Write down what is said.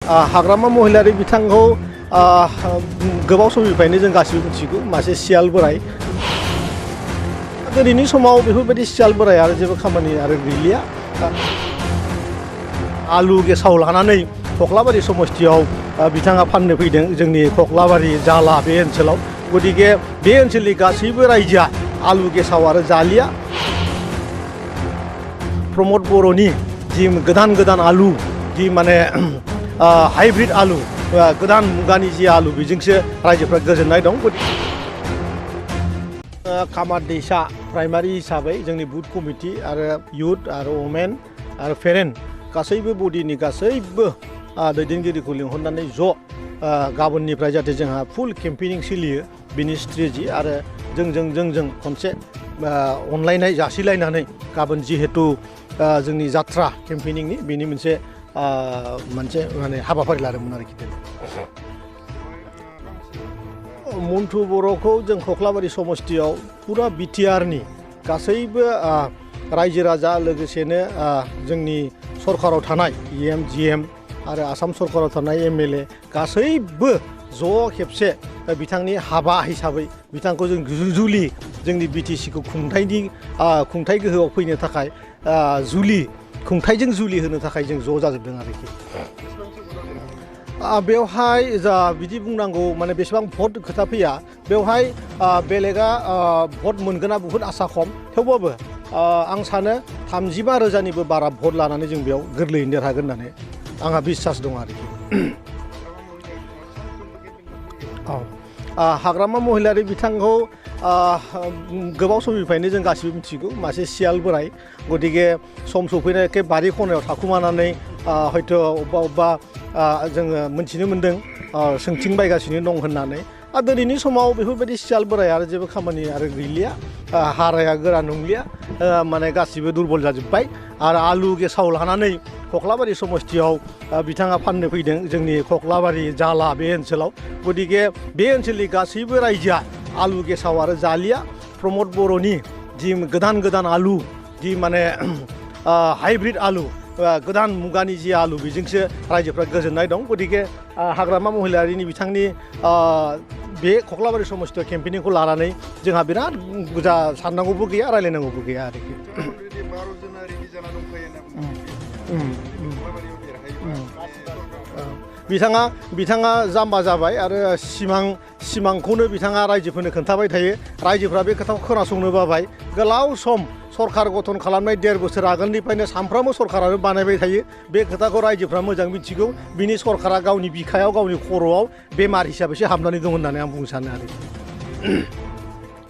हाग्रामा महिलारि बिथांखौ गोबाव समनिफ्रायनो जों गासिबो मिथिगौ मासे सियाल बोराय दिनैनि समाव बेफोरबायदि सियाल बोराय आरो जेबो खामानि आरो गैलिया आलु गेसाव लानानै खख्लाबारि समस्थियाव बिथाङा फाननो फैदों जोंनि खख्लाबारि जाला बे ओनसोलाव गतिके बे ओनसोलनि गासैबो रायजोआ आलु गेसाव आरो जालिया प्रमद बर'नि जि गोदान आलु जि माने हाइब्रिड आलु गोदान मुगानि जि आलु बेजोंसो रायजोफ्रा गोजोननाय दं कामार दैसा प्राइमारि हिसाबै जोंनि बुथ कमिटि आरो युथ आरो वमेन आरो पेरेन्ट गासैबो बडिनि गासैबो दैदेनगिरिखौ लिंहरनानै ज' गाबोननिफ्राय जाहाथे जोंहा फुल केम्पेनिं सोलियो बिनि स्ट्रेटेजि आरो जोंजों खनसे अनलायनाय जासिलायनानै गाबोन जिहेतु जोंनि जात्रा केम्पेनिंनि बेनि मोनसे माने हाबाफारि लादोंमोन आरोखि मन्टु बर'खौ जों खख्लाबारि समस्थियाव पुरा बिटिआरनि गासैबो रायजो राजा लोगोसेनो जोंनि सरकाराव थानाय EM GM आरो आसाम सरकाराव थानाय MLA गासैबो ज' खेबसे बिथांनि हाबा हिसाबै बिथांखौ जों जुलि जोंनि BTCखौ खुंथाय गोहोआव फैनो थाखाय खुंथायजों जुलि होनो थाखाय जों ज' जाजोबदों आरोखि बेवहाय जा बिदि बुंनांगौ माने बेसेबां भट खोथा फैया बेवहाय बेलेगा भट मोनगोना बुहुत आसा खम थेवबाबो आं सानो 35,000निबो बारा भट लानानै जों बेयाव गोरलैयैनो देरहागोन होननानै आंहा बिश्वास दं आरोखि हाग्रामा महिलारि बिथांखौ गोबाव समनिफ्रायनो जों गासिबो मिथिगौ मासे सियाल बोराय गतिके सम सफैनाय एखे बारि खनायाव थाखुमानानै हयथ' अबेबा जोङो मोनथिनो मोन्दों सोंथिंबायगासिनो दं होननानै दिनैनि समाव बेफोरबायदि सियाल बोराय आरो जेबो खामानि आरो गैलिया हाराया गोरा नंलिया माने गासिबो दुरबल जाजोब्बाय आरो आलु गेसाव लानानै खख्लाबारि समस्थियाव बिथाङा फाननो फैदों जोंनि खख्लाबारि जाला बे ओनसोलाव गतिके बे ओनसोलनि गासैबो रायजोआ आलु गेसाव आरो जालिया प्रमद बर'नि जि गोदान आलु जि माने हाइब्रिड आलु गोदान मुगानि जि आलु बेजोंसो रायजोफ्रा गोजोननाय दं गतिके हाग्रामा महिलारिनि बिथांनि बे खख्लाबारि समस्थियाव केम्पेनिंखौ लानानै जोंहा बिराद बुरजा साननांगौबो गैया रायलायनांगौबो गैया आरोखि बिथाङा जाम्बा जाबाय आरो सिमांखौनो बिथाङा रायजोफोरनो खोन्थाबाय थायो रायजोफ्रा बे खोथाखौ खोनासंनो बाबाय गोलाव सम सरकार गठन खालामनाय 1.5 बोसोर आगोलनिफ्रायनो सानफ्रामबो सरकारानो बानायबाय थायो बे खोथाखौ रायजोफ्रा मोजां मिथिगौ बिनि सरकारा गावनि बिखायाव गावनि खर'आव बेमार हिसाबैसो हाबनानै दं होननानै आं बुंनो सानो आरो